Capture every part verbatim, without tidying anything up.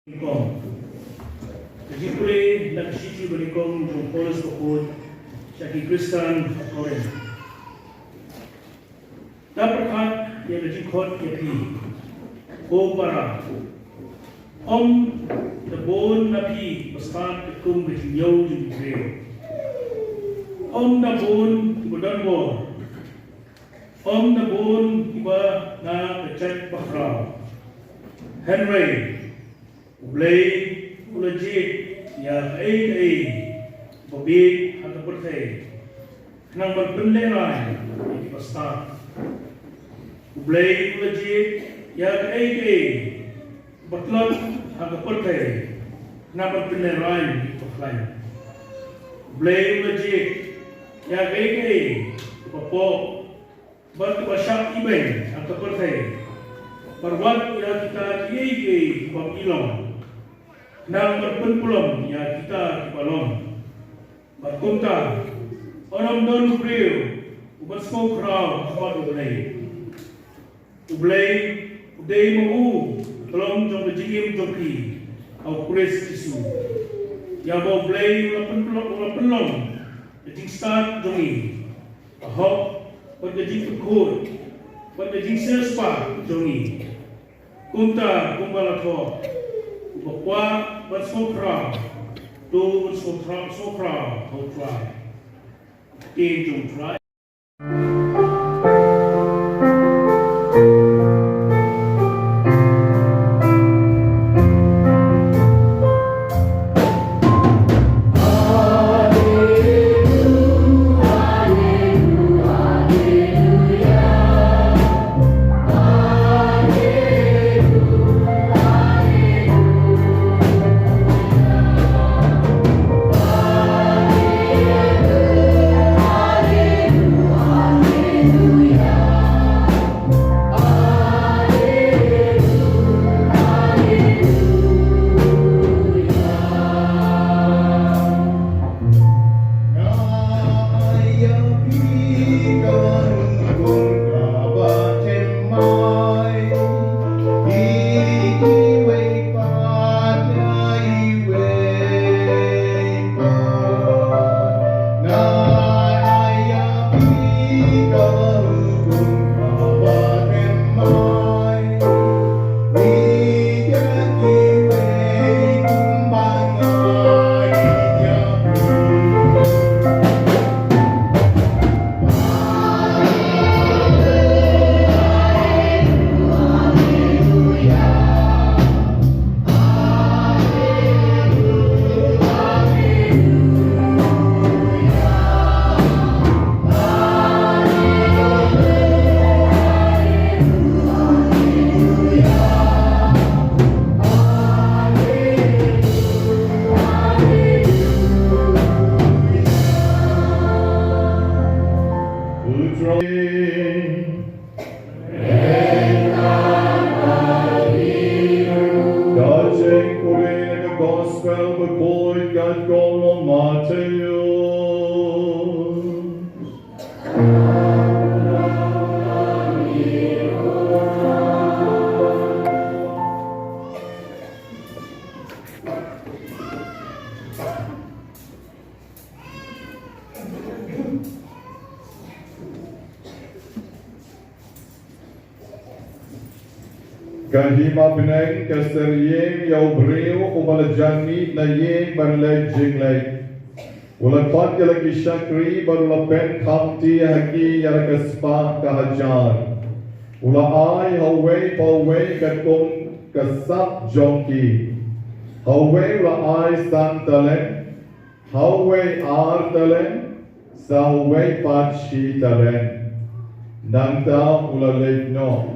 Nyngkong. Ka jingpule na ka shithi ba nyngkong jong u Paulus bakhuid sha ki Khristan ha Korinth. Nga pyrkhat ïa ka jingkhot ïa phi, ko para. Ym da bun na phi ba stad katkum ka jingïew jong ki briew. Ym da bun kiba don bor. Ym da bun kiba na ka jaid bakhraw. Hynrei U Blei u la jied ïa kaei kaei ba bieit ha ka pyrthei, khnang ban pynlehrain ïa kiba stad. U Blei u la jied ïa kaei kaei ba tlot ha ka pyrthei, khnang ban pynlehrain ïa kiba khlaiñ. U Blei u la jied ïa kaei kaei ba pop bad kaba shah ibeiñ ha ka pyrthei, bad wat ïa kita kiei kiei ki bym long, khnang ban pynpulom ïa kita kiba long. Bad kumta, un ym don u briew u ban sngewkhraw ha khmat U Blei. U Blei u dei ma u ka tlong jong ka jingim jong phi ha U Khrist Jisu. Ïa ba U Blei u la pynpulom, u la pynlong ka jingstad jong ngi, ka hok bad ka jingpynkhuid bad ka jingsiewspah jong ngi. Kumta kumba la thoh, uba kwah ban sngewkhraw, to un sngewkhraw, sngewkhraw ha U Trai. Ktien jong U Trai. Ka jingpule na ka Gospel bakhuid katkum u Mathaios. Ka hima bneng ka ser ïing ïa u briew uba la jan mih na ïing ban leit jingleit. U la khot ïa la ki shakri bad u la pynkham kti ha ki ïa la ka spah ka hajar. U la ai ha uwei pa uwei katkum ka sap jong ki. Ha uwei u la ai san talent, ha uwei ar talent, sa uwei pat shi talent. Nangta u la leit noh.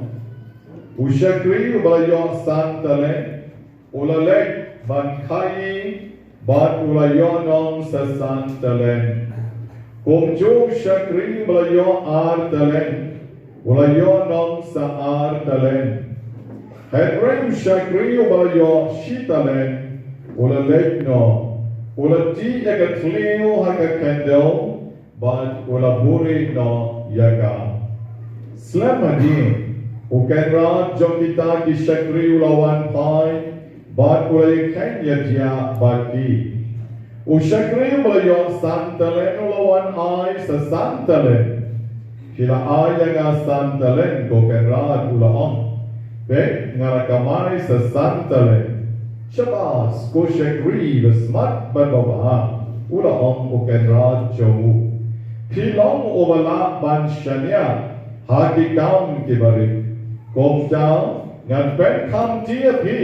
U shakri uba la ïoh san talent, u la leit ban kha ïing bad u la ïoh noh sa san talent. Kumjuh u shakri uba la ïoh ar talent, u la ïoh noh sa ar talent. Hynrei u shakri uba la ïoh shi talent, u la leit noh, u la tih ïa ka thliew ha ka khyndew, bad u la buhrieh noh ïa ka. Slem hadien, u kynrad jong kita ki shakri u la wan phai, bad u la ïakheiñ ïa jia bad ki. U shakri uba la ïoh san talent u la wan ai sa san talent. Phi la ai ïa nga san talent, ko kynrad, u la ong. Bad nga la kamai sa san talent. Shabas, ko shakri basmat bad babha, u la ong u kynrad jong u. Phi long uba lah ban shaniah ha ki kam ki barit. Kumta ngan pynkhamti ïa phi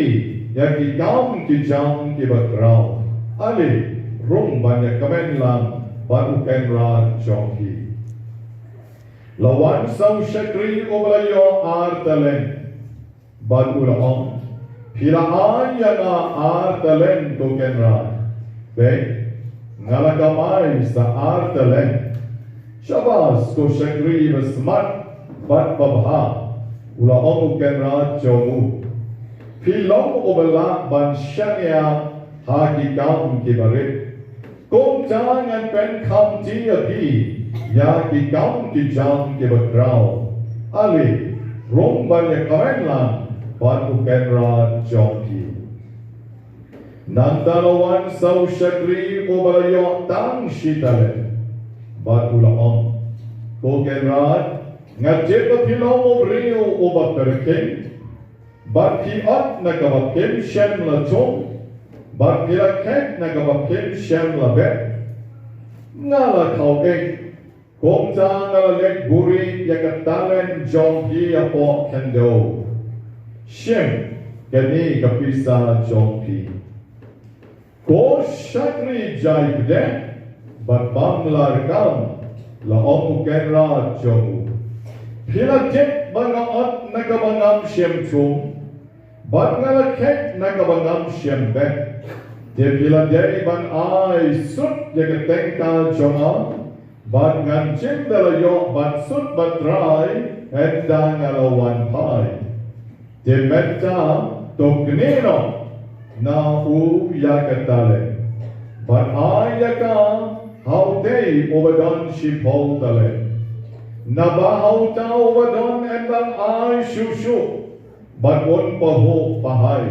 ïa ki kam ki jam ki bakhraw. Ale, rung ban ïa kmen lang bad u kynrad jong phi. La wan sa u shakri uba la ïoh ar talent. Bad u la ong, phi la ai ïa nga ar talent, ko kynrad. Bad nga la kamai sa ar talent. Shabas, ko shakri basmat bad babha, u la ong u kynrad jong u. Phi long uba lah ban shaniah ha ki kam ki barit. Kumta ngan pynkhamti ïa phi ïa ki kam ki jam ki bakhraw. Ale, rung ban ïa kmen lang bad u kynrad jong phi. Nangta la wan sa u shakri uba la ïoh tang shi talent. Bad u la ong, ko kynrad, nga tip ba phi long u briew uba kyrkieh. Bad phi ot na kaba phim shym la thung, bad phi la khet na kaba phim shym la bet. Nga la khaw ïeit, kumta nga la leit buhrieh ïa ka talent jong phi hapoh khyndew. Shim, kane ka pisa jong phi. Ko shakri jai pdeng bad bym la rkam, la ong u kynrad jong u. Phi la tip ba nga ot na kaba ngam shym thung, bad nga la khet na kaba ngam shym bet. Te phi la dei ban ai sut ïa ka tyngka jong nga, bad ngan shim da la ïoh ban sut ban trai, ynda nga la wan phai. Te mynta to knieh noh na u ïa ka talent, bad ai ïa ka ha utei uba don shiphew talent. Naba ha uta uba don yn dang ai shuh shuh, bad un pahuh pahai.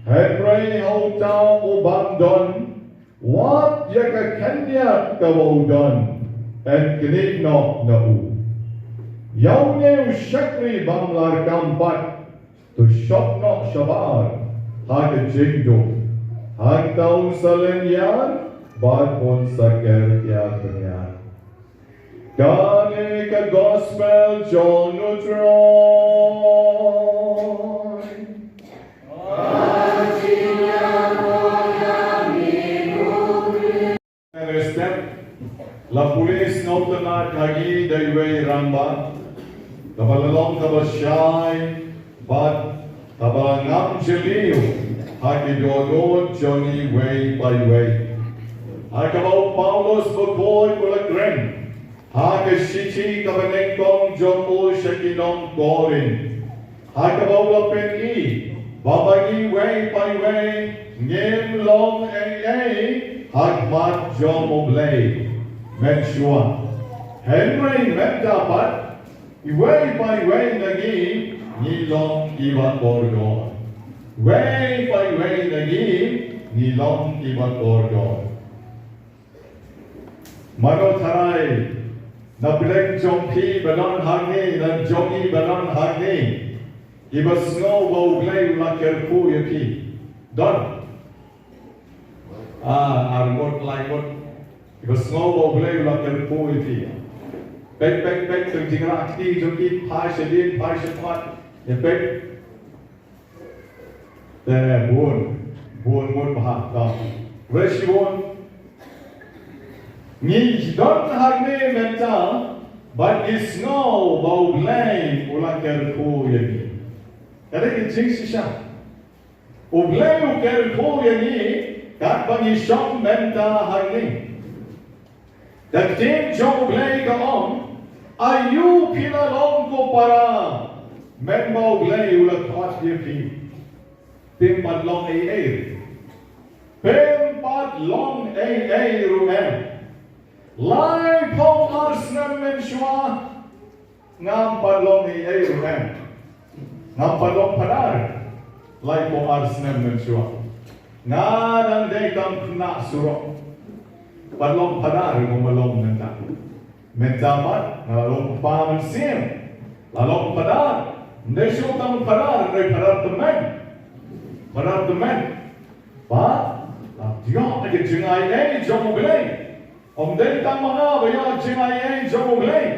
Hynrei ha uta u bym don, wat ïa ka khyndiat kaba u don, yn knieh noh na u. Ïa une u shakri bym la rkam pat, to shop noh shabar ha ka jingduk. Hangta un sa lynñiar bad un sa ker kiad bniat. Kane ka gospel jong u Trai. Step, la pule sngewtynnad ha ngi da iwei i rangbah kaba la long kaba shai bad kaba la ngam jylliew ha ki dohnud jong ngi iwei pa iwei. Ha kaba u Paulus bakhuid u la kren ha ka shithi kaba nyngkong jong u sha ki nong Korinth, ha kaba u la pyni ba ma ngi iwei pa iwei ngim long ei ei ha khmat jong U Blei mynshuwa. Hynrei mynta pat, iwei pa iwei na ngi ngi long kiba kordor. Iwei pa iwei na ngi ngi long kiba kordor. Mano tharai na pdeng jong phi ba don hangne, na jong ngi ba don hangne, kiba sngew ba U Blei u la kyrkhu ïa phi? Don? Ah, ar ngut, lai ngut. Kiba sngew ba U Blei u la kyrkhu ïa phi. Peit, peit, peit, to jingrah kti jong ki, phai shadien, phai shakhmat. Ïa peit. Te bun, bun, bun bha, ka. Re shibun. Ngi don hangne mynta, bad ngi sngew ba U Blei u la kyrkhu ïa ngi. Ka dei ka jingshisha. U Blei u kyrkhu ïa ngi, katba ngi shong mynta hangne. Ka ktien jong U Blei ka ong, aïu phi la long ko para, mynba U Blei u la khot ïa phi? Phim pat long ei ei. Phim pat long ei ei ruh em. Laiphew ar snem mynshuwa, ngam pat long ei ei ruh em. Ngam pat long phadar. Laiphew ar snem mynshuwa nga dang dei tang khynnah surok. Pat long phadar ruh nga long mynta. Mynta pat nga la long kpa mynsiem. La long phadar. Ym dei shuh tang phadar, hynrei phadar tymmen. Phadar tymmen. Ba la ïoh ka jingaiei jong U Blei. Ym dei tang ma nga ba ïoh jingaiei jong U Blei.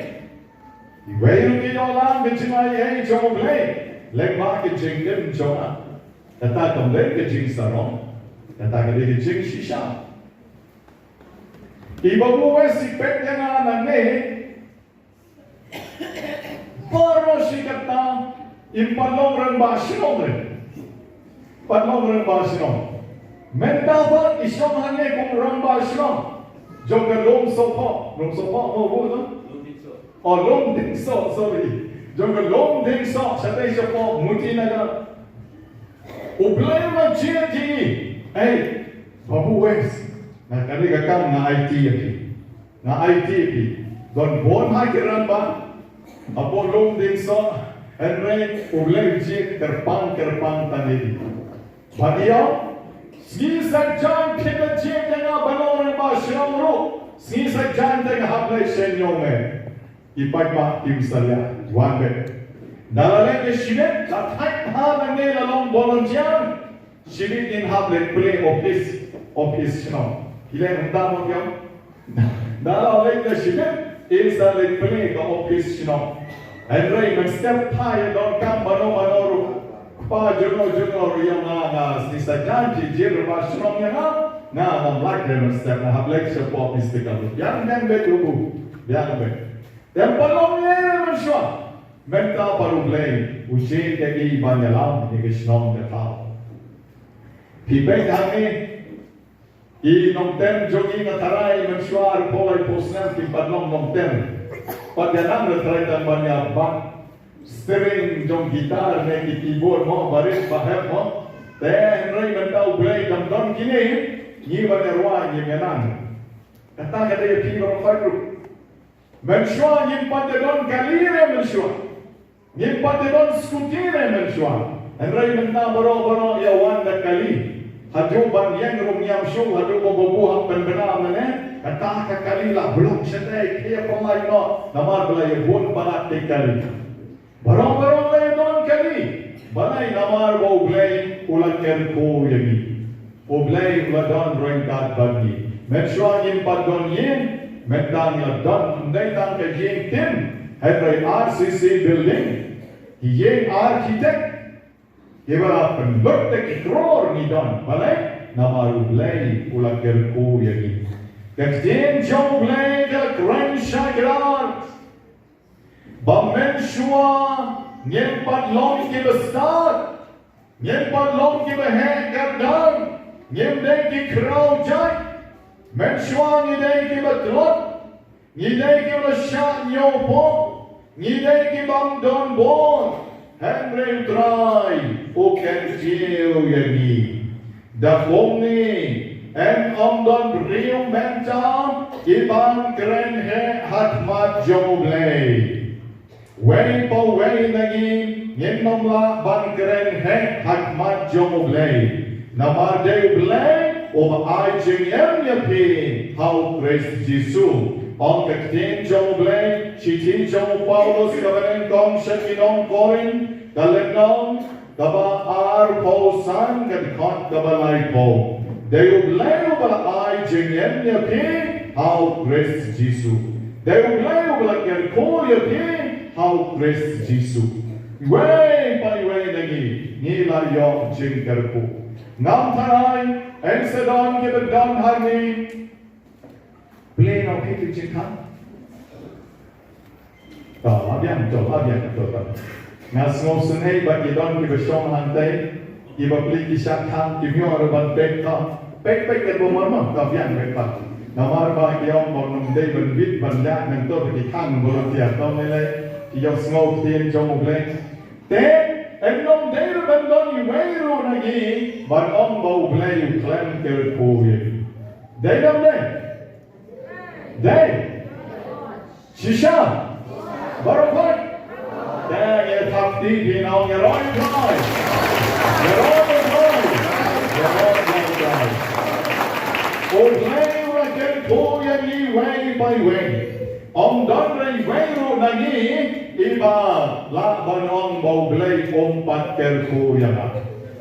Iwei ruh ki ïoh lang ka jingaiei jong U Blei lyngba ka jingim jong nga. Kata kam dei ka jingsarong, kata ka dei ka jingshisha. I Babu West i peit ïa nga nangne. Baroh shi katta im pat long rangbah shnong re. Pat long rangbah shnong. Mynta pat i shong hangne kum rangbah shnong jong ka Lumsohphoh. Lumsohphoh mo bu tu? Oh, Lumdingsoh, sorry. Jong ka Lumdingsoh, shatei shapoh Mutinagar. U Blei u la jied ïa ngi. Ei, Babu West, nga kane ka kam nga aiti ïa phi. Nga aiti ïa phi. Don bun ha ki rangbah hapoh Lumdingsoh, hynrei U Blei u jied kyrpang kyrpang tang ïa phi. Bad ïa, sngi saitjaiñ phi la jied ïa nga ban long rangbah shnong ruh. Sngi saitjaiñ te nga hap leit sha Ñiewmeh. I paidbah kim salia, wan beit. Da la leit ïa shibit, la thait bha nangne la long volunteer. Shibit ngin hap leit plie office, office shnong. Ki leh kumta mo ki ong? Da la leit ïa shibit, ngin sa leit plie ka office shnong. Hynrei mynstep phai ïa donkam mano mano ruh. Kpa jong no jong no ruh ïa nga, nga sngi saitjaiñ phi jied rangbah shnong ïa nga, nga ngam lait re mynstep, nga hap leit shapoh Mister Kabu. Biang, biang beit ruh bu. Biang beit. Te ym pat long ne mynshuwa. Mynta pat U Blei u jied ïa ngi ban ïalam ïa ka shnong ka thaw. Phi peit hangne, i nongtem jong ngi, nga tharai mynshuwa arphew laiphew snem kim pat long nongtem. Pat ïa nang nga tharai tang ban ïa bat steering jong guitar ne ki keyboard mo, barit bahep mo. Te hynrei mynta U Blei dang don kine, ngi ban ïa rwai, ngi ïa nang. Kata ka dei ïa phi baroh khoit ruh. Mynshuwa ngim pat ïa don kali re mynshuwa. Ngim pat ïa don scooty re mynshuwa. Hynrei mynta baroh baroh ïa wan da kali. Haduh ban ïeng ruh ngiam shuh, haduh ba babu hap pynbna mane. Kata ka kali la block shatei, khie pynlait noh. Namar ba la ïa bun palat ki kali. Baroh baroh la ïa don kali. Balei? Namar ba U Blei u la kyrkhu ïa ngi. U Blei u la don ryngkat bad ngi. Mynshuwa ngim pat don ïing, mynta ngi la don, ym dei tang ka ïing tin, hynrei R C C building, ki ïing architect, kiba la pynlut da ki klur ngi don. Balei? Namar U Blei u la kyrkhu ïa ngi. Ka ktien jong U Blei ka la kren shai kdar. Ba mynshuwa ngim pat long kiba stad, ngim pat long kiba heh kyrdan, ngim dei ki khraw jait. Mynshuwa ngi dei kiba tlot, ngi dei kiba shah ñiewpoh, ngi dei kibym don bor. Hynrei U Trai u kyntiew ïa ngi. Da kumne, yn ym don briew mynta kiban kren heh ha khmat jong U Blei. Wei pa wei na ngi ngin ym lah ban kren heh ha khmat jong U Blei. Namar dei U Blei uba ai jingim ïa phi ha U Khrist Jisu. Ong ka ktien jong U Blei, shithi jong u Paulus kaba nyngkong sha ki nong Korinth, ka lynnong kaba arphew san, ka dkhot kaba laiphew. Dei U Blei uba la ai jingim ïa phi ha U Khrist Jisu. Dei U Blei uba la kyrkhu ïa phi ha U Khrist Jisu. Iwei pa iwei na ngi ngi la ïoh jingkyrkhu. Ngam tharai, yn sa don kiba don hangne. Plie noh phi ki jingkhang. To, la biang to, la biang to, to. Nga sngewsynei ba ki don kiba shong hangtei, kiba plie ki shah khang, kim ïoh ruh ban peit to. Peit, peit katba mar mar, to biang peit to. Namar ba ki ong ba ngam dei ban bit ban ïaid nangto ba ki khang ba la tiar to ne lei, ki ïohsngew ktien jong U Blei. Te, yn ym dei ruh ban don iwei ruh na ngi ban ong ba U Blei u khlem kyrkhu ïa ngi. Dei ne ym dei? Dei. Shisha. Baroh khoit. Te ngi thap kti phi na ong ïaroh ïa U Blei. Ïaroh Bai wei. Ym don re wei ruh na ngi iba lah ban ong ba U Blei um pat kyrkhu ïa nga.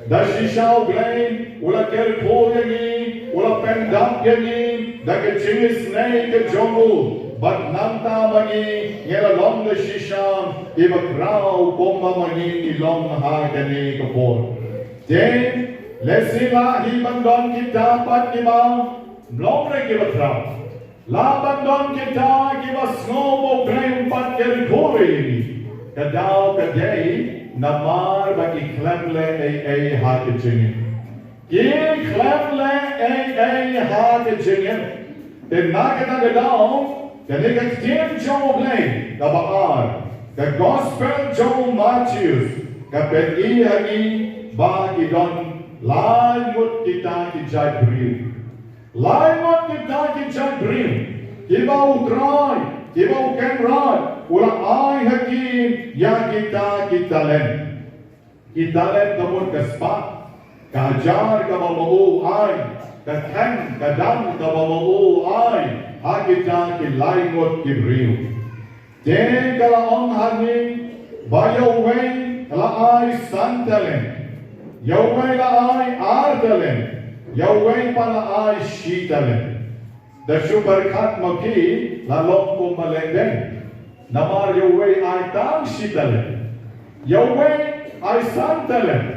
Da shisha U Blei u la kyrkhu ïa ngi, u la pyndap ïa ngi da ka jingisynei ka jong u. Bad nangta ma ngi ngi la long da shisha iba khraw kumba ma ngi ngi long ha kane ka por. Te lehse lah hi ban don kita pat kiba ym long re kiba khraw. Lah ban don kita kiba sngew ba U Blei um pat kyrkhu ïa ngi. Ka daw ka dei namar ba ki khlem leh ei ei ha ka jingim. Ki khlem leh ei ei ha ka jingim. Te na kata ka daw, kane ka ktien jong U Blei kaba ar, ka gospel jong u Mathaios, ka pyni ha ngi ba ki don lai ngut kita ki jait briew. Lai ngut kita ki jait briew, kiba U Trai, kiba U Kynrad u la ai ha ki ïa kita ki talent. Ki talent ka mut ka spah, ka hajar kaba ma u ai, ka theng ka dang kaba ma u ai ha kita ki lai ngut ki briew. Te ka la ong ha ngi ba ïa uwei la ai san talent, ïa uwei la ai ar talent, ïa uwei pat la ai shi talent. Da shu pyrkhat ma phi, la long kumba lehbeiñ. Namar ïa uwei ai tang shi talent, ïa uwei ai san talent,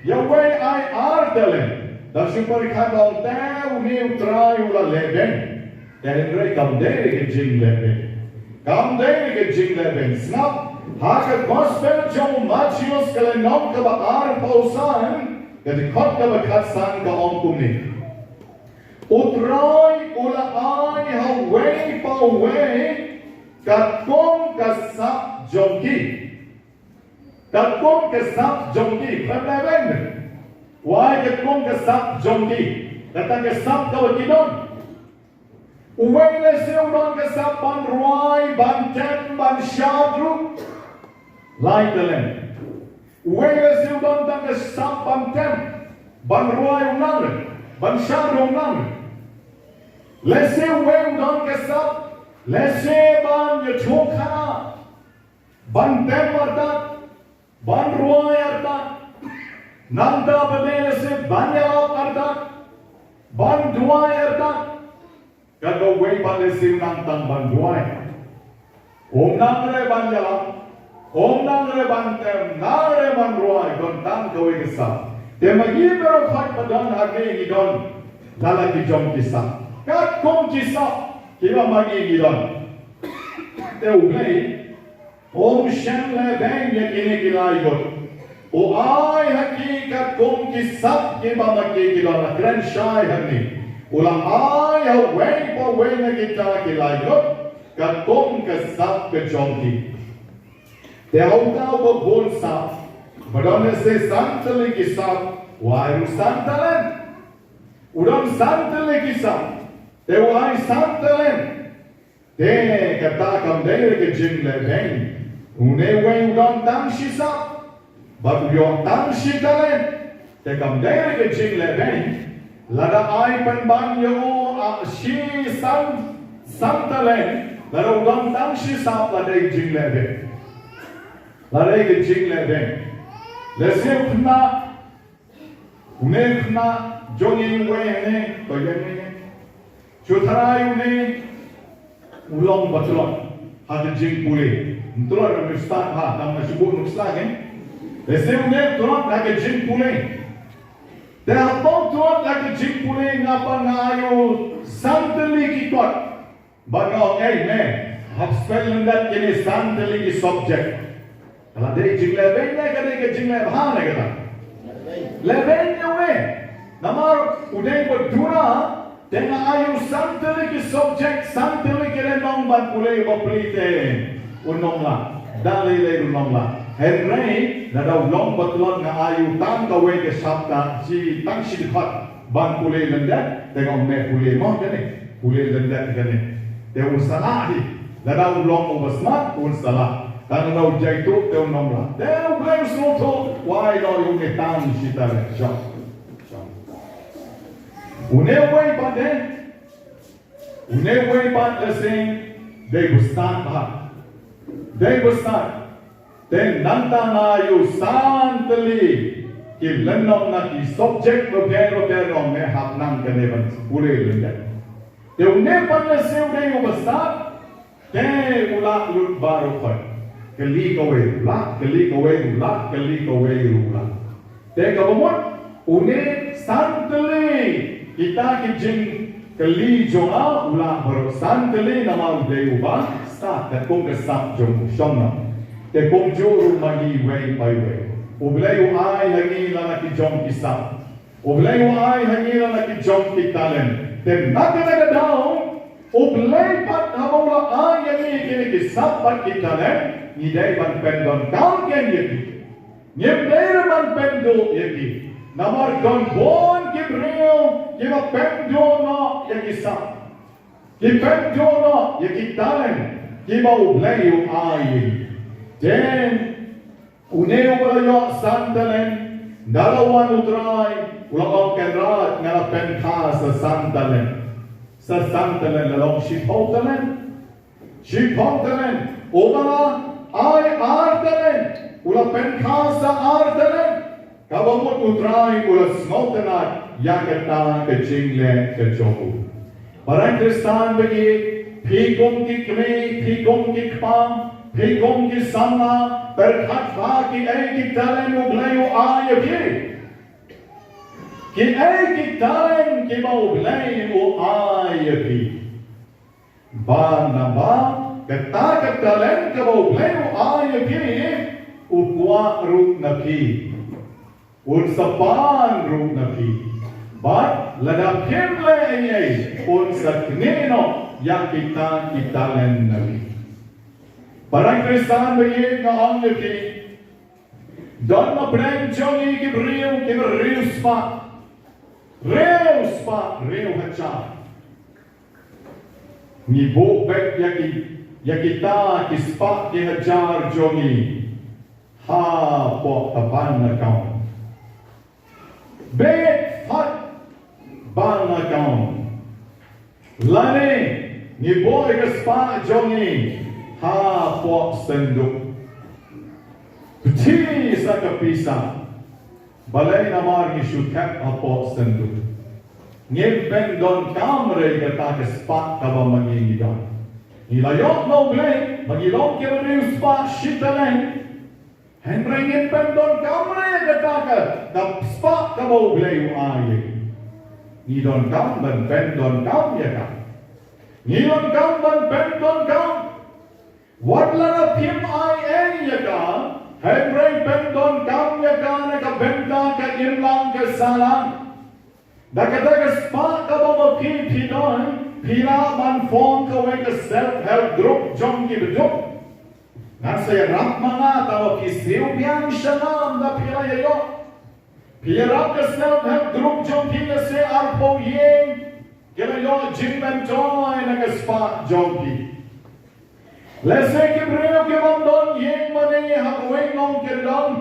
ïa uwei ai ar talent. Da shu pyrkhat, ong te une u trai u la lehbeiñ. Te hynrei kam dei re ka jinglehbeiñ. Kam dei re ka jinglehbeiñ. Sngap, ha ka gospel jong u Mathaios ka lynnong kaba arphew san, ka dkhot kaba khatsan ka ong kumne. U Trai u la ai ha uwei pa uwei katkum ka sap jong ki. Katkum ka sap jong ki. Pynlehbeiñ. U ai katkum ka sap jong ki. Kata ka sap kaba ki don. Uwei lehse u don ka sap ban rwai, ban tem, ban shad ruh. Lai talent. Uwei lehse u don tang ka sap ban tem, ban rwai u nang, ban shad ruh u nang. Lehse uwei u don ka sap, lehse ban ïathuh khana, ban tem artat, ban rwai artat. Nangta pat lehse ban ïalap artat, ban duwai artat. Katba uwei pat lehse u nang tang ban duwai. Um nang re ban ïalap, um nang re ban tem, nang re ban rwai, don tang kawei ka sap. Te ma ngi baroh khoit ba don ha ngi ngi don la la ki jong ki sap. Katkum ki sap kiba ma ngi ngi don. Te U Blei um shym lehbeiñ ïa kine ki lai ngut. U ai ha ki katkum ki sap kiba ma ki ki don, la kren shai hangne. U la ai ha uwei pa uwei na kita ki lai ngut katkum ka sap ka jong ki. Te ha uta uba bun sap, ba don lehse san tylli ki sap, u ai ruh san talent. U don san tylli ki sap, te u ai san talent. Te kata kam dei re ka jinglehbeiñ. Une uwei u don tang shi sap bad u ïoh tang shi talent. Te kam dei re ka jinglehbeiñ. Lada ai pynban ïa u, ah, shi san, san talent, lada u don tang shi sap, la dei jinglehbeiñ. La dei ka jinglehbeiñ. Lehse u khynnah, une u khynnah jong ngi uwei hangne, to ïa ngi. Shu tharai une u long ba tlot ha ka jingpule. Tlot, u stad ha, tang ma shu buh nuksa, eh. Lehse une tlot ha ka jingpule. Te haba u tlot ha ka jingpule, nga pat nga ai u san tylli ki kot. Bad nga ong, ei me, hap spell lyndet kine san tylli ki subject. Ka la dei jinglehbeiñ ne ka dei ka jinglehbha ne kata? Lehbeiñ ïa u me. Namar u dei ba duna, te nga ai u san tylli ki subject, san tylli ki lynnong ban pule, ba pule te un ym lah. Da lei lei un ym lah. Hynrei lada u long ba tlot nga ai u tang kawei ka chapter, shi, tang shi dkhot ban pule lyndet, te nga ong me pule mo kane, pule lyndet kane. Te un sa lah hi. Lada u long uba smart un sa lah. Tang lada u jaituh te un ym lah. Te U Blei u sngewthuh, u ai noh ïa une tang shi talent. Shong. Shong. Une uwei pat de, Une uwei pat lehse dei ba stad bha. Dei ba stad. Te nangta nga ïohi san tylli ki lynnong na ki subject bapher bapher, ong me, hap nang kane ban pule lyndet. Te une pat lehse u dei uba stad. Te u lah lut baroh khoit. Kylli kawei u lah, kylli kawei u lah, kylli kawei u lah. Te kaba mut, une san tylli kita ki jingkylli jong nga u lah baroh san tylli namar u dei uba stad, katkum ka sap jong u shong noh. Te kumjuh ruh ma ngi iwei pa iwei, U Blei u ai ha ngi la na ki jong ki sap. U Blei u ai ha ngi la na ki jong ki talent. Te na kane ka daw, U Blei pat haba u la ai ïa ngi kine ki sap bad ki talent, ngi dei ban pyndonkam kein ïa ki. Ngim dei ruh ban pynduh ïa ki. Namar don bun ki briew kiba pynduh noh ïa ki sap, ki pynduh noh ïa ki talent kiba U Blei u ai ïa ngi. Te une uba la ïoh san talent, da la wan U Trai, u la ong, Kynrad, nga la pynkha sa san talent. Sa san talent, la long shiphew talent. Shiphew talent. Uba la ai ar talent, u la pynkha sa ar talent. Kaba mut U Trai u la sngewtynnad ïa kata ka jingleh ka jong u. Para Khristan ba ïeit, phi kum ki kmie, phi kum ki kpa, phi kum ki samla, pyrkhat ba kiei ki talent U Blei u ai ïa phi. Kiei ki talent kiba U Blei u ai ïa phi. Ba naba kata ka talent kaba U Blei u ai ïa phi, u kwah ruh na phi. Un sa pan ruh na phi. Bad lada phim leh ei ei, un sa knieh noh ïa kita ki talent na phi. Para Khristan ba ïeit, nga ong ïa phi, don na pdeng jong ngi ki briew kiba riewspah. Riewspah, riewhajar. Ngi buh beit ïa ki, ïa kita ki spah ki hajar jong ngi hapoh ka bank account. Beit fat bank account. Lane ngi buh ïa ka spah jong ngi hapoh synduk. Pynthie sa ka pisa. Balei? Namar ngi shu thep hapoh synduk. Ngim pyndonkam re ïa kata ka spah kaba ma ngi ngi don. Ngi la ïoh na U Blei ba ngi long ki riewspah shi talent. Hynrei ngim pyndonkam re ïa kata ka, ka spah kaba U Blei u ai. Ngi donkam ban pyndonkam ïa ka. Ngi donkam ban pyndonkam. Wat la phim ai ei ïa ka, hynrei pyndonkam ïa ka na ka bynta ka imlang ka sahlang. Da kata ka spah kaba ma phi phi don, phi lah ban form kawei ka self help group jong ki baduk. Ngan sa ïarap ma nga, tangba phi siew biang sha nga ynda phi la ïoh. Phi ïarap ka self help group jong phi, lehse arphew ïing ki la ïoh jingmyntoi na ka spah jong phi. Lehse ki briew ki bym don ïing mane ha kawei nongkyndong.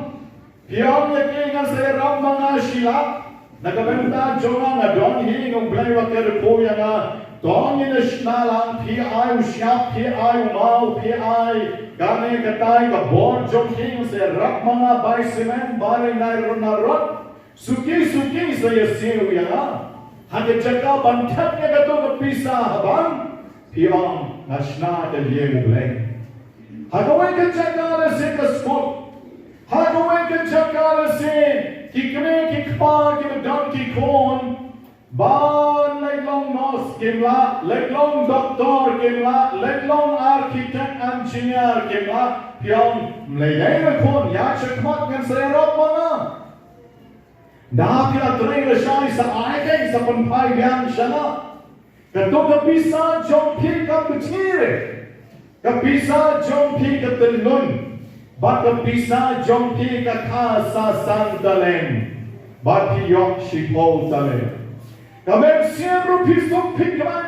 Phi ong ïa ki, ngan sa ïarap ma nga shi lak. Na ka bynta jong nga, nga don hi, U Blei u la kyrkhu ïa nga. To ngin ïa shna lang, phi ai u shyiap, phi ai u maw, phi ai kane katai, ka bor jong phi, ngan sa ïarap ma nga bai cement, bai nai run na rot. Suki suki sa ïa siew ïa nga. Ha ka jaka ban thep ïa kato ka pisa ha bank, phi ong, nga shna ka ïing U Blei. Ha kawei ka jaka lehse ka skul. Ha kawei ka jaka lehse ki kmie ki kpa kiba don ki khun ban leit long nurse kim lah, leit long doctor kim lah, leit long architect engineer kim lah. Phi ong, ym lei lei re khun, ïaid shakhmat, ngan sa ïarap ma nga. Da phi la trei lashai, sa ai kein, sa pynphai biang sha nga. Kato ka pisa jong phi kam pynthie re. Ka pisa jong phi ka tyllun. Bad ka pisa jong phi ka kha sa san talent. Bad phi ïoh shiphew talent. Ka mynsiem ruh phi suk phi khlaiñ.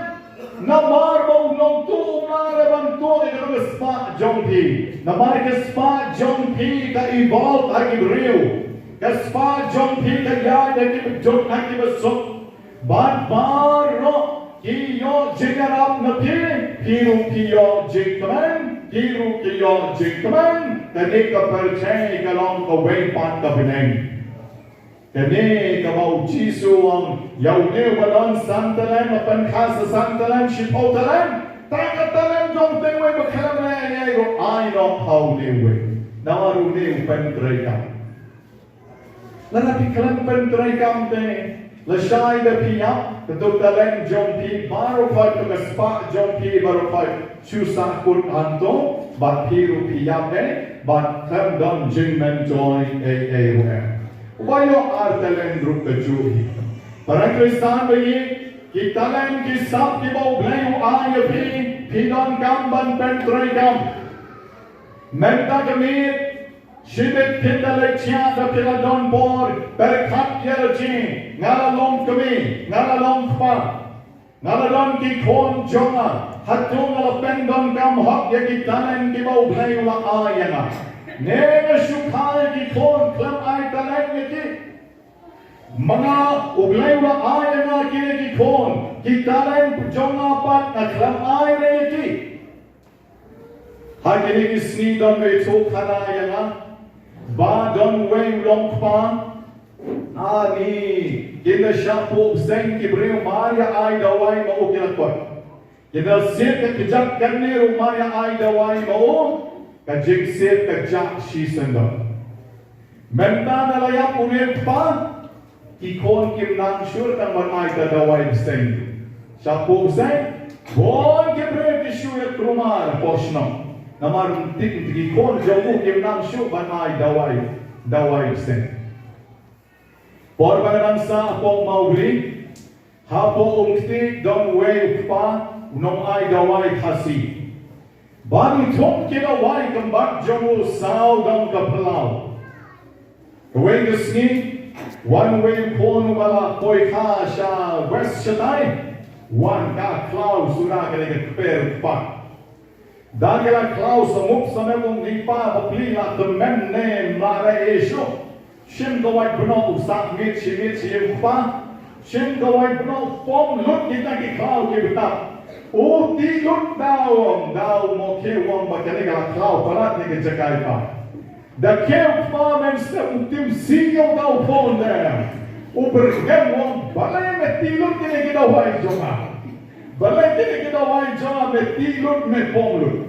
Namar ba u nongtuh um lah re ban tuh ïa ka spah jong phi. Namar ka spah jong phi ka evolve ha ki briew. Ka spah jong phi ka ïaid ha ki baduk ha ki basuk. Bad baroh ki ïoh jingïarap na phi, phi ruh phi ïoh jingkmen, phi ruh phi ïoh jingkmen. Kane ka pyrthei ka long kawei pat ka bneng. Kane kaba u Jisu u ong ïa une uba don san talent, ba pynkha sa san talent, shiphew talent. Te ka talent jong uwei ba khlem leh ei ei ruh ai noh ha une uwei. Namar une u pyntreikam. Lada phi khlem pyntreikam te, lashai da phi ïap, kato ka talent jong phi baroh khoit, kato ka spah jong phi baroh khoit, shu sahkut hangto, bad phi ruh phi ïap ei, bad khlem don jingmyntoi ei ei ruh em. Uba ïoh ar talent ruh kajuh hi. Para Khristan ba ïeit, ki talent ki sap kiba U Blei u ai ïa phi, phi donkam ban pyntreikam. Mynta ka miet, shibit phin da leit thiah da phi la don bor, pyrkhat ïa la jong, nga la long kmie, nga la long kpa, nga la don ki khun jong nga, hato nga la pyndonkam hok ïa ki talent kiba U Blei u la ai ïa nga? Ne nga shu kha ïa ki khun khlem ai talent ïa ki? Ma nga U Blei u la ai ïa nga kine ki khun, ki talent jong nga pat nga khlem ai ïa ki? Ha kine ki sngi don uwei u khana ïa nga ba don uwei u longkpa. Ani, ki la shah poh bseiñ ki briew mar ïa ai dawai ma u ki la kot. Ki la siat ka kjat kane ruh mar ïa ai dawai ma u, ka jingsiat ka jah shisien don. Mynta da la ïap une u kpa, ki khun kim nang shuh tang ban ai ka dawai bseiñ. Shah poh bseiñ, bun ki briew ki shu ïa kulmar poh shnong. Namar ym tip ki khun jong u kim nang shuh ban ai dawai, dawai bseiñ. Por ba nga dang sah hapoh Mawbri, hapoh Umkti don uwei u kpa u nongai dawai Khasi. Bad u thung ki dawai kymbat jong u saw dong ka phyllaw. Kawei ka sngi, wan uwei u khun uba la poi kha sha west shatai, wan ka khlaw suda kane ka kper u kpa. Da ka la khlaw sa mup sa mem u ngi pa bapli la tymmen ne mlare e shuh. Shim ka wait bnok u sah miet shi miet shi ïing u kpa. Shim ka wait bnok pom lut kita ki khlaw ki btap. U ti lut da u ong, da u mo khie u ong ba kane ka la khlaw palat ne ka jaka i pa. Da khie u kpa mynstep u tim sih ïa u da u khun de. U byrngem u ong balei me ti lut kine ki dawai jong nga. Balei kine ki dawai jong nga me ti lut me pom lut.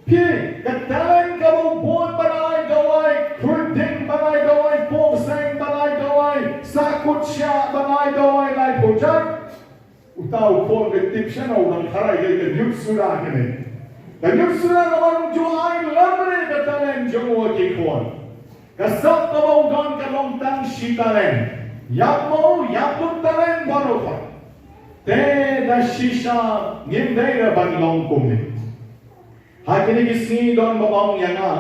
Phi, ka talent kaba u bun ban ai dawai, khuid ding ban ai dawai, pom seng ban ai dawai, sahkut shiah ban ai dawai, lai pujat. Uta u khun ka tip shano u dang kharai ka ñiut suda kane. Ka ñiut suda namar um ju ai lamre ka talent jong u ha ki khun. Ka sap kaba u don ka long tang shi talent. Ïap mo, ïap lut talent baroh. Te da shisha ngim dei re ban long kumne. Ha kine ki sngi don ba ong ïa nga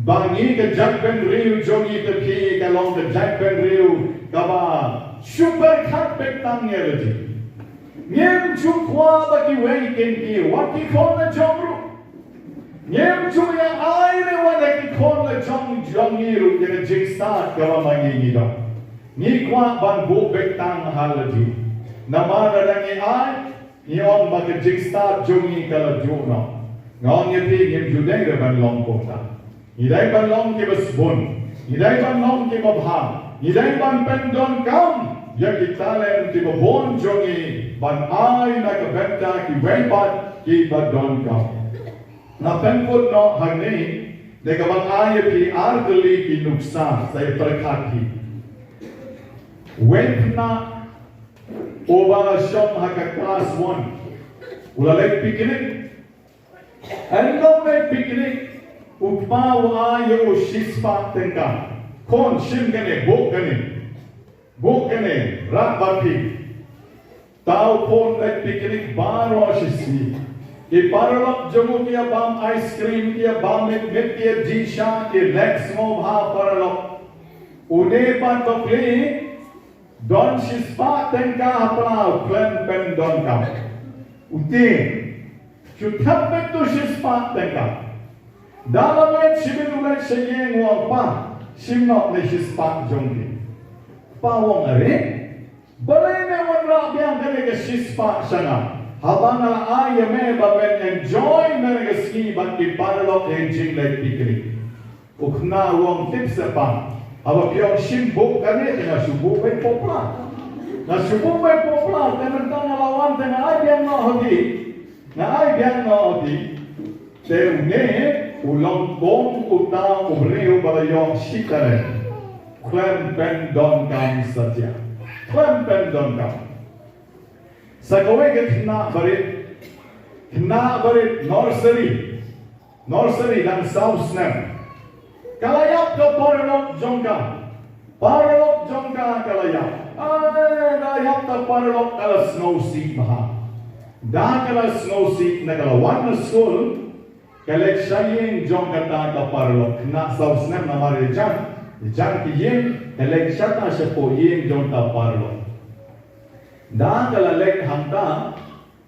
ba ngi ka jaitbynriew jong ngi te phi ka long ka jaitbynriew kaba shu pyrkhat beit tang ïa lade. Ngim ju kwah ba kiwei kin ïa wat ki khun la jong ruh. Ngim ju ïa ai re wat ki khun la jong jong ngi ruh ïa ka jingstad kaba ma ngi ngi don. Ngi kwah ban buh beit tang ha lade. Namar lada ngi ai ngi ong ba ka jingstad jong ngi ka la juh noh. Nga ong ïa phi ngim ju dei re ban long kumta. Ngi dei ban long kiba sbun. Ngi dei ban long kiba bha. Ngi dei ban pyndonkam ïa ki talent kiba bun jong ngi ban ai na ka bynta kiwei pat kiba donkam. Nga pynkut noh hangne da kaba nga ai ïa phi ar tylli ki nuksa sa ïa pyrkhat hi. Wei khynnah uba la shong ha ka klas one u la leit picnic. Hynda u leit picnic u kpa u ai ïa u shispah tyngka. Khun shim kane, buh kane. Buh kane, rah bad phi. Te u khun leit picnic baroh shi sngi. Ki paralok jong u ki ïa bam ice cream, ki ïa bam mit mit, ki ïa dih sha, ki leh sngewbha paralok. Une pat bapli don shispah tyngka ha pla u khlem pyndonkam. U tieng. Shu thep beit tu shispah tyngka. Da la leit shibit u leit sha ïing u ong pa, shim noh ne shispah jong phi. Kpa u ong are, balei me wanrah biang kane ka shispah sha nga? Haba nga la ai ïa me ba men enjoy man ka sngi bad ki paralok ha ka jingleit picnic. U khynnah u ong, tip sa pa, haba phi ong shim buh kane te nga shu buh beit paw pla. Nga shu buh beit paw pla, te mynta nga la wan te nga ai biang noh ha phi. Nga ai biang noh ha phi. Te une u long kum uta u briew ba la ïoh shi talent. Khlem pyndonkam satia. Khlem pyndonkam. Sa kawei ka khynnah barit. Khynnah barit nursery. Nursery dang saw snem. Ka la ïap ka paralok jong ka. Paralok jong ka ka la ïap. Ai, ka la ïap ka paralok, ka la sngewsih bha. Da ka la sngewsih, na ka la wan na skul, ka leit sha ïing jong kata ka paralok. Khynnah saw snem namar ïa jan, ïa jan ki ïing, ka leit shata shapoh ïing jong ka paralok. Da ka la leit hangta,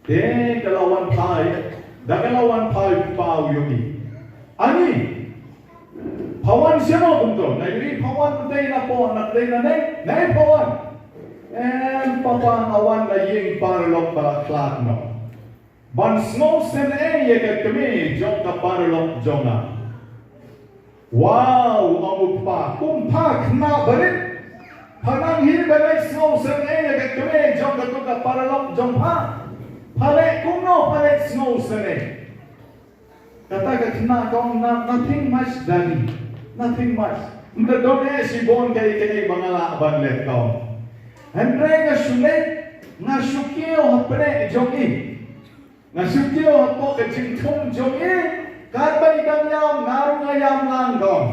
te ka la wan phai, da ka la wan phai, pa u ïohi. Ani, pha wan shano kumto, na ïohi pha wan, na tei na pha, na tei na ne, na pha wan. Em, papa, nga wan na ïing paralok ba la khlad noh. Ban sngewsynei ïa ka kmie jong ka paralok jong nga. Wow, ong u kpa, kum pha khynnah barit. Pha nang hi ban leit sngewsynei ïa ka kmie jong kato ka paralok jong pha. Pha leh kumno pha leit sngewsynei. Kata ka khynnah ka ong, "No, nothing much, daddy. Nothing much. Ym da don eh shibun kaei kaei ba nga lah ban leh," ka ong. "Hynrei nga shu leit, nga shu kiew hapdeng jong i. Nga shu kiew hapoh ka jingthung jong i, katba i dang ïam, nga ruh nga ïam lang," ka ong.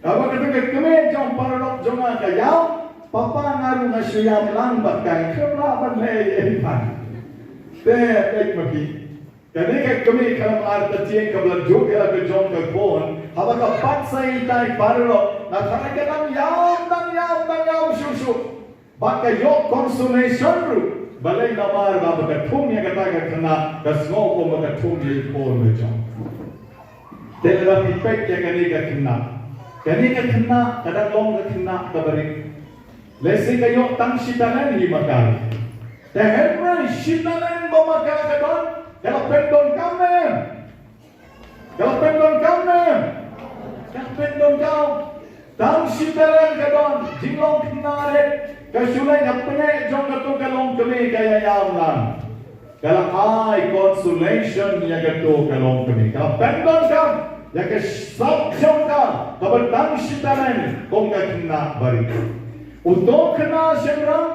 Kaba kata ka kmie jong paralok jong nga ka ïam, papa, nga ruh nga shu ïam lang bad ka, khlem lah ban leh ei ei pat. Te, peit ma phi. Kane ka kmie khlem artatien kaba la duh ïa la ka jong ka khun, haba ka pat sa ïa itai i paralok, na ka ka dang ïam, dang ïam, dang ïam shuh shuh. Ba ka ïoh consolation ruh. Balei? Namar ba, ba ka thung ïa kata ka khynnah, ka sngew kumba ka thung ïa i khun la jong. Te lada phi peit ïa kane ka khynnah. Kane ka khynnah, ka dang long ka khynnah kaba rit. Lehse ka ïoh tang shi talent hi ma ka. Te hynrei shi talent ba ma ka ka don, ka la pyndonkam ne em? Ka la pyndonkam ne em? Ka la pyndonkam. Tang shi talent ka don, jinglong khynnah rit, ka shu leit hapdeng jong kato ka longkmie ka ïa ïam lang. Ka la ai consolation ïa kato ka longkmie. Ka la pyndonkam ïa ka sap jong ka, kaba tang shi talent, kum ka khynnah barit. Uto u khynnah shynrang,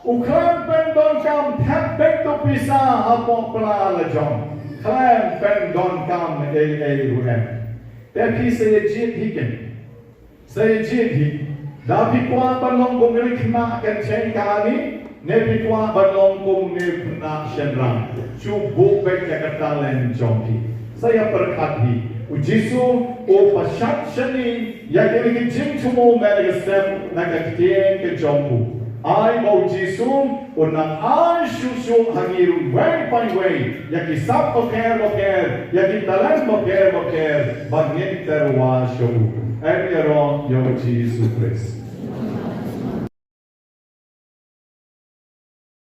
u khlem pyndonkam, thep beit u pisa hapoh pla la jong. Khlem pyndonkam ei ei ruh em. Te phi sa ïa jied hi ken. Sa ïa jied hi. Da phi kwah ban long kum une u khynnah kynthei kane, ne phi kwah ban long kum une u khynnah shynrang. Shu buh beit ïa ka talent jong phi. Sa ïa pyrkhat hi. U Jisu u pynshai shane ïa kine ki jingthmu, me la ka step na ka ktien ka jong u. Ai ba u Jisu un nang ai shuh shuh ha ngi ruh iwei pa iwei ïa ki sap bapher bapher, ïa ki talent bapher bapher, ba ngin tyrwa sha u. Em ïaroh ïa u Jisu Khrist.